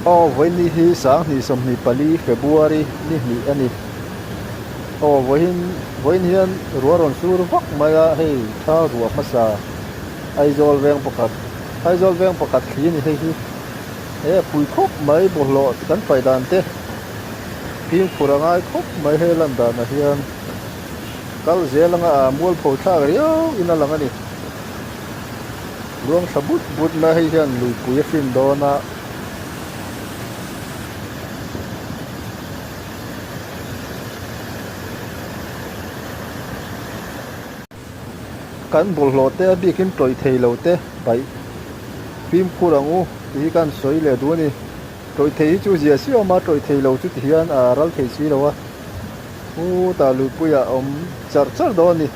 Aw vawiin hi 2024 February ni hnih a ni. Aw vawiin vawiin hian ruah rawn sur vak mai a hei thla ruah hmasa Aizawl veng pakhat Aizawl veng pakhat thli a ni hei hi he a pui khawp mai bawlhhlawh kan paih dan te fimkhur a ngai khawp mai he lan danah hian kal zel anga a mualpho thlak riau in a lang a ni. Luang tha but but mai hei hian luipui a hrin dawn a. Kan bawlhhlawh te a bikin tawih thei lo te paih fimkhur ang u tih hi kan sawi leh duh a ni. Tawih thei hi chu zia siam a, tawih thei lo chu ti hian a ral thei si lo a. Chutah luipuiah a awm charh charh dawn a ni.